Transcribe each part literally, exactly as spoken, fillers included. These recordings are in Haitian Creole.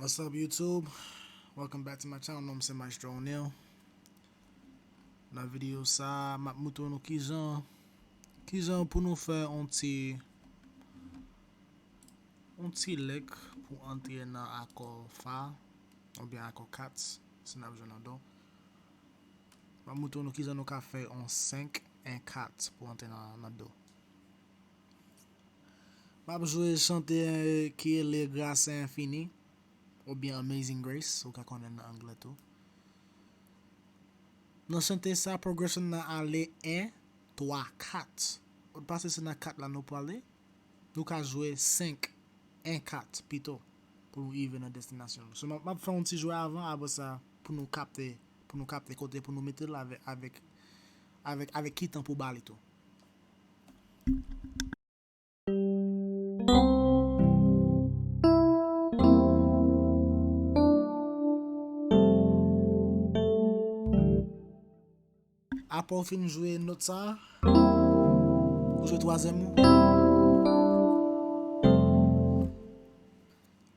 What's up YouTube? Welcome back to my channel. Non m se Maestro O'Neal. Nan videyo sa, m ap moutre nou kijan kijan pou nou fè yon ti yon ti link pou antre nan akò fa oubyen akò kat si n ap jwe nan do. M ap moutre nou kijan nou ka fè yon senk en kat pou antre nan, nan do. M ap jwe chante ki rele Grâce Infinie oubyen Amazing Grace, ou ka konnen nan anglè tou. Nan chante sa, progression nan ale en, twa, kat. Paske se nan kat la nou prale, nou ka jwe senk, en kat pito pou nou rive nan destinasyon nou. So, m ap, m ap fè yon ti jwe avan, apre sa, pou nou kapte, pou nou kapte kote pou nou mete l avèk, avèk, avèk, avèk ki tan pou ba li tou. Apre w fin jwe nòt sa, ou jwe twazyèm ou.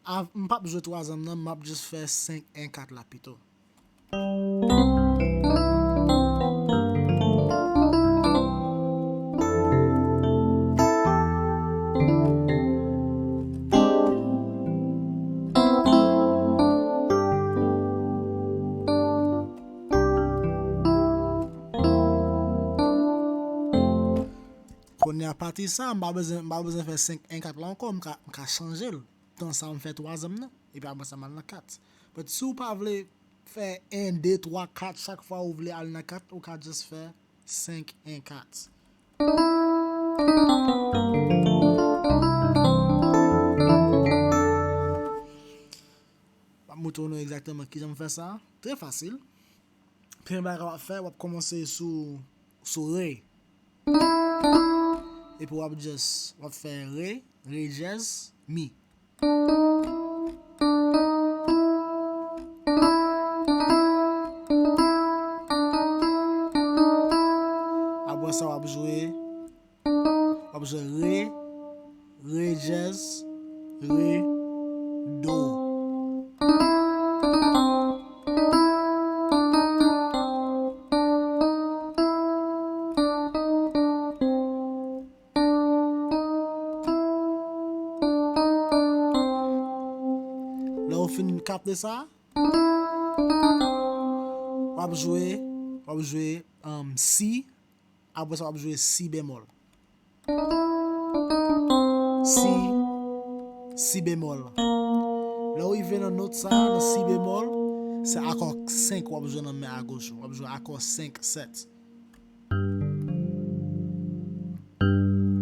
A, m p ap jwe twazyèm nan, m ap jis fè senk en kat la pito. Kounye a, pati sa, m pa bezwen, m pa bezwen fè senk en kat la ankò, m ka, m ka chanje l. Tan sa, m fè twazyèm nan, epi apre sa, m al nan kat. But si w pa vle fè en, de, twa, kat, chak fwa ou vle al nan kat, ou ka just fè senk en kat. M ap moutre nou egzakteman kijan m fè sa. Trè fasil. Premye bagay w ap fè, w ap kòmanse sou, sou re. Epi w ap just, w ap fè re, re dyèz, mi. Apre sa, w ap jwe, w ap jwe re, re dyèz, re, do. Lè w fin kapte sa, w ap jwe, w ap jwe, um, si, apre sa w ap jwe si bemòl. Si, si bemòl. Lè w rive nan nòt sa, nan si bemòl, se akò senk w ap jwe nan men agoch ou. W ap jwe akò senk, sèt.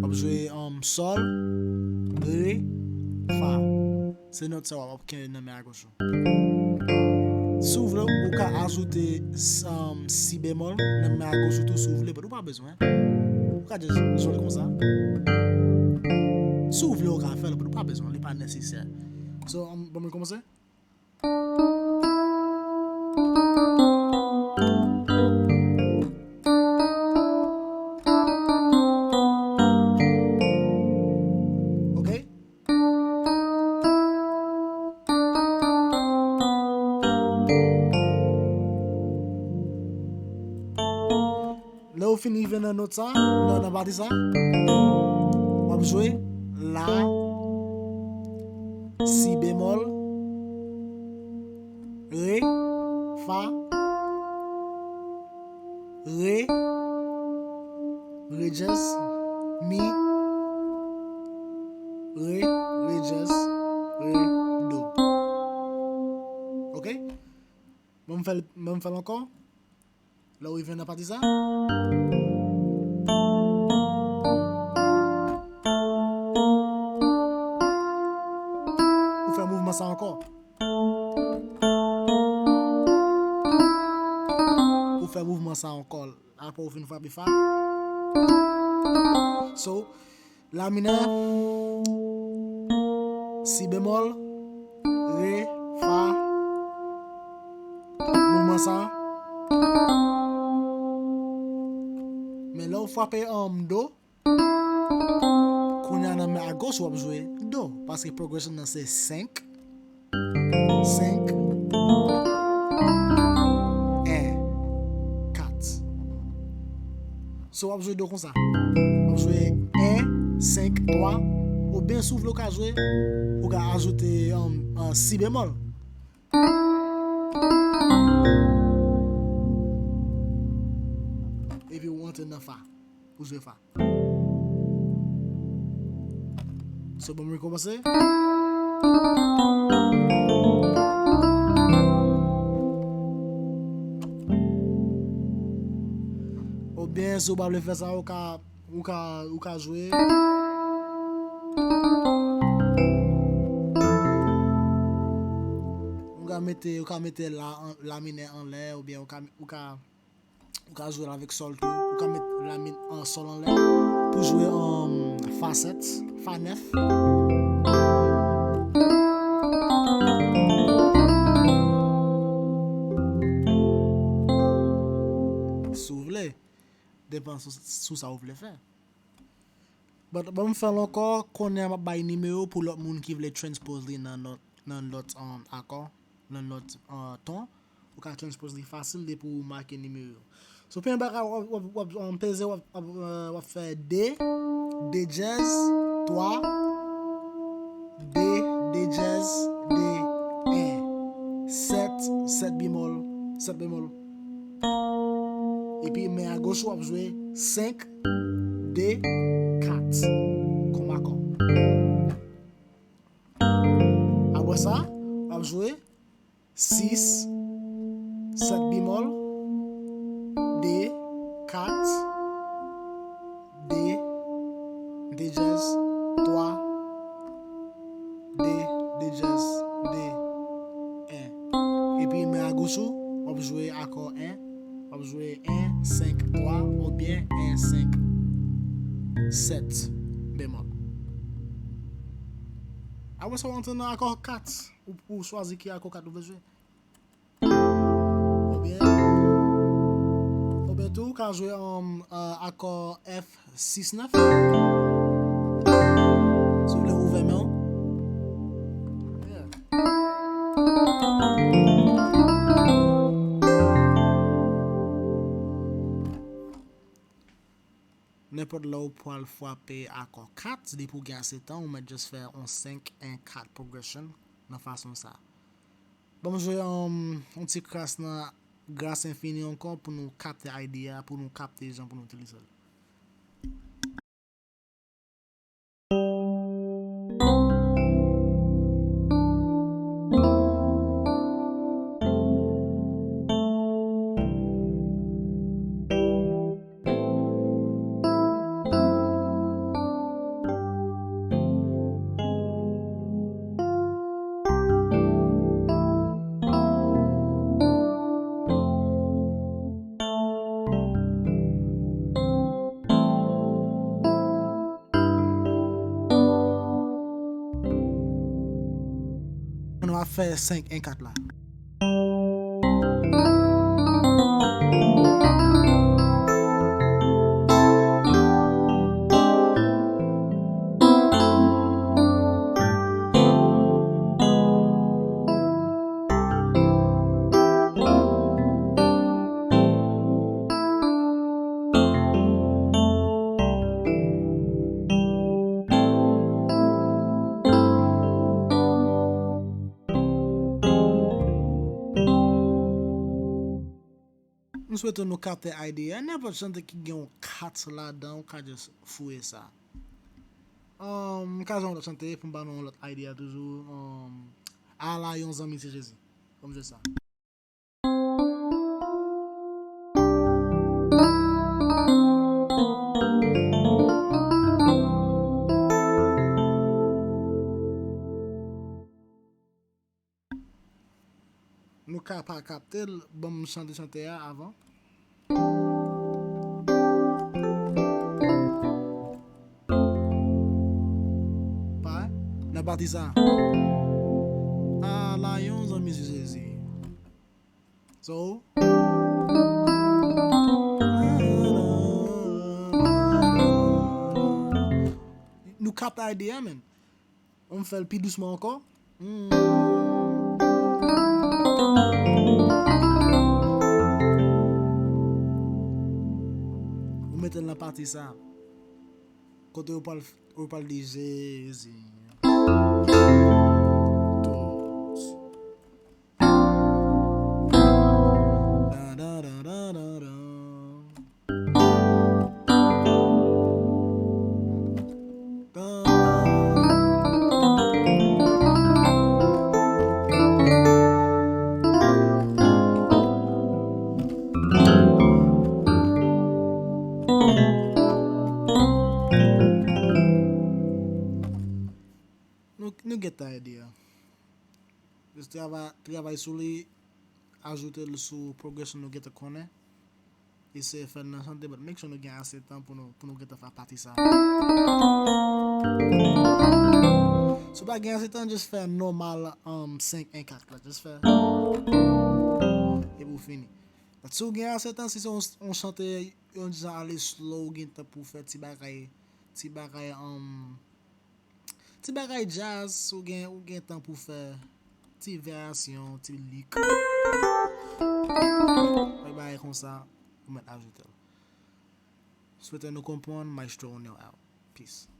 W ap jwe, um, sòl, re, fa. Se nòt sa w ap kenbe nan men agoch ou. Si w vle, ou ka ajoute, um, si bemòl nan men agoch ou tou, si w vle, but ou pa bezwen. Ou ka just jwe l konsa. Si w vle, ou ka fè l, but ou pa bezwen, li pa nesesè. So, um, bon, mwen kòmanse. Ok. Lè w fin rive nan nòt sa, nan, nan pati sa, w ap jwe la, si bemòl, re, fa, re, re dyèz, mi, re, re dyèz, re, do. Ok? Ban m fè l, ban m fè l ankò. Lè w rive nan pati sa, ou fè mouvman sa ankò. Ou fè mouvman sa ankò. Apre ou fin frape fa. So, la minè, si bemòl, re, fa, mouvman sa. Men lè w frape, um, do, kounye a nan men agoch w ap jwe do, paske progression nan se senk, senk, en, kat. So, w ap jwe do konsa. W ap jwe en, senk, twa. Oubyen, si w vle, w ka jwe, ou ka ajoute, um, uh, si bemòl. Epi w antre nan fa. Ou jwe fa. So, bon, m rekòmanse. Oubyen, si w pa vle fè sa, ou ka, ou ka, ou ka jwe. Ou ka mete, ou ka mete la, an- la minè anlè, oubyen ou ka, ou ka Ou ka jwe l avèk sòl tou. Ou ka met la min an sòl anlè pou jwe, um, fa sèt, fa nèf. Si w vle, depan sou, sou sa w vle fè. But ban m fè l ankò, kounye a m ap bay nimewo pou lòt moun ki vle transpose li nan lòt, nan lòt, um, akò, nan lòt, uh, ton. Ou ka transpose li fasil depi w make nimewo yo. So, premye bagay, w ap, w ap, w ap, um, peze, w ap, w ap, uh, w ap fè de, de djèz, twa, de, de djèz, de, en, sèt, sèt bemòl, sèt bemòl. Epi men a goch ou ap jwe senk, de, kat. Kòm akò. Apre sa, w ap jwe sis, sèt bemòl, de, kat, de, de djèz, twa, de, de djèz, de, en. Epi men a goch ou, w ap jwe akò en, w ap jwe en, senk, twa, oubyen en, senk, sèt bemòl. Apre sa, w antre nan akò kat. Ou, ou chwazi ki akò kat ou vle jwe. Oubyen, oubyen tou, ou ka jwe, um, uh, akò F sis nèf. Si w vle ouvè men w. Yeah. Nenpòt lè w pral frape akò kat, depi w gen ase tan, ou mèt just fè yon senk, en, kat progression nan fason sa. Ban m jwe, um, yon ti kras nan Gras Enfini ankò pou nou kapte idea, pou nou kapte jan pou nou itilize l. Nou va fè senk, en, kat la. M swete nou kapte idea a. Nenpòt chante ki gen yon kat ladan, ou ka just fouye sa. Um, m ka jwe yon lòt chante pou m ba nou yon lòt idea toujou. Um, Ala yon zanmi se Jezi. Ban m jwe sa. Nou ka pa kapte l, ban m chante chante a avan. Pa, nan pati sa. Ala yon zanmi se Jezi. So, nou kapte idea a, man. An m fè l pi dousman ankò. Hmm. Ti sa. Kote ou pral, ou pral di Jezi. Nou, nou get the idea. Just travay, travay sou li, ajoute l sou progression nou gentan konnen. Eseye fè l nan chante, but make sure nou gen ase tan pou nou, pou nou gentan fè pati sa. Si w pa gen ase tan, just fè nòmal, um, senk en kat la. Just fè. Epi w fini. But si w gen ase tan, si se yon, yon chante, yon jan ale slow, ou gen tan pou w fè ti bagay, ti bagay, um, ti bagay jazz, ou gen, ou gen tan pou fè ti varyasyon, ti lik. Yon bagay konsa, ou mèt ajoute l. Swete nou konprann, Maestro O'Neil out. Peace.